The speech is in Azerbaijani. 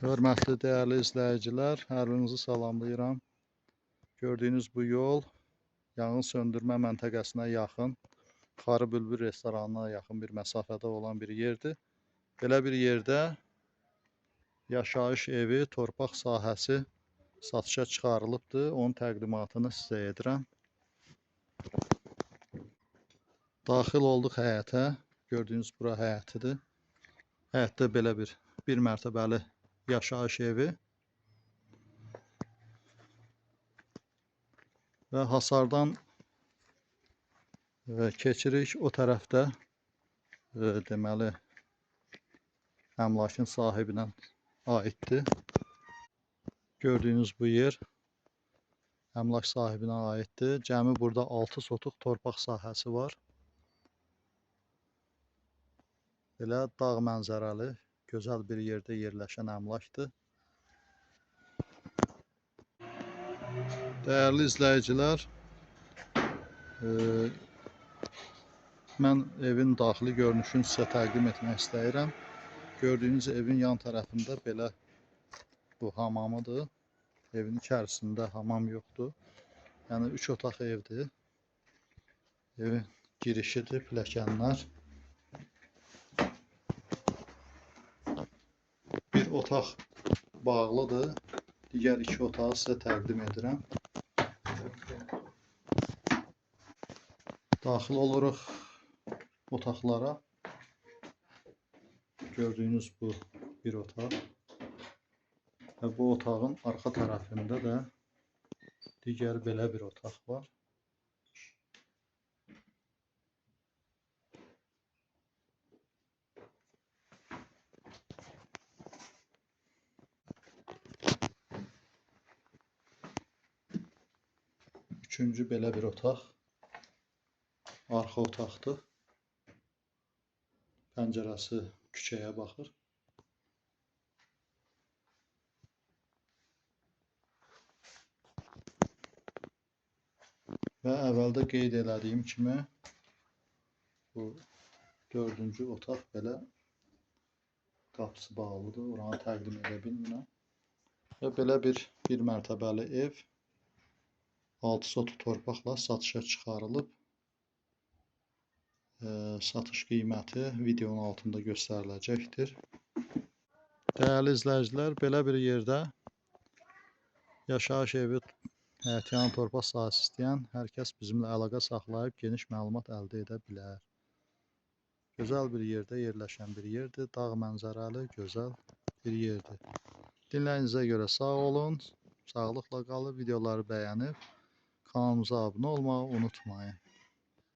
Hörmətli dəyərli izləyicilər, hər birinizi salamlayıram. Gördüyünüz bu yol yanğın söndürmə məntəqəsinə yaxın, Xarı Bülbül restoranına yaxın bir məsafədə olan bir yerdir. Belə bir yerdə yaşayış evi, torpaq sahəsi satışa çıxarılıbdır. Onun təqdimatını sizə edirəm. Daxil olduq həyətə. Gördüyünüz bura həyətidir. Həyətdə belə bir mərtəbəli yaşayış evi və hasardan keçirik. O tərəfdə deməli əmlakın sahibinə aiddir. Gördüyünüz bu yer əmlak sahibinə aiddir. Cəmi burada 6 sotuq torpaq sahəsi var. Belə dağ mənzərəli gözəl bir yerdə yerləşən əmlakdır. Dəyərli izləyicilər, mən evin daxili görünüşünü sizə təqdim etmək istəyirəm. Gördüyünüz evin yan tərəfində belə bu hamamıdır. Evin içərisində hamam yoxdur. Yəni 3 otaq evdir. Evin girişidir, pilləkənlər. Bir otaq bağlıdır. Digər 2 otağı sizə təqdim edirəm. Daxil oluruq otaqlara. Gördüyünüz bu bir otaq. Və bu otağın arxa tərəfində də digər belə bir otaq var. Üçüncü belə bir otaq, arxa otaqdır. Pəncərəsi küçəyə baxır. Və əvvəldə qeyd elədiyim kimi bu dördüncü otaq belə qapısı bağlıdır. Oranı təqdim edə bilmirəm. Və belə bir mərtəbəli ev 6 sotuq torpaqla satışa çıxarılıb. Satış qiyməti videonun altında göstəriləcəkdir. Dəyərli izləyicilər, belə bir yerdə yaşayış evi, həyətyanı torpaq sahəsi istəyən hər kəs bizimlə əlaqə saxlayıb geniş məlumat əldə edə bilər. Gözəl bir yerdə yerləşən bir yerdir. Dağ mənzərəli gözəl bir yerdir. Dinləyinizə görə sağ olun. Sağlıqla qalın. Videoları bəyənib kanalımıza abunə olmağı unutmayın.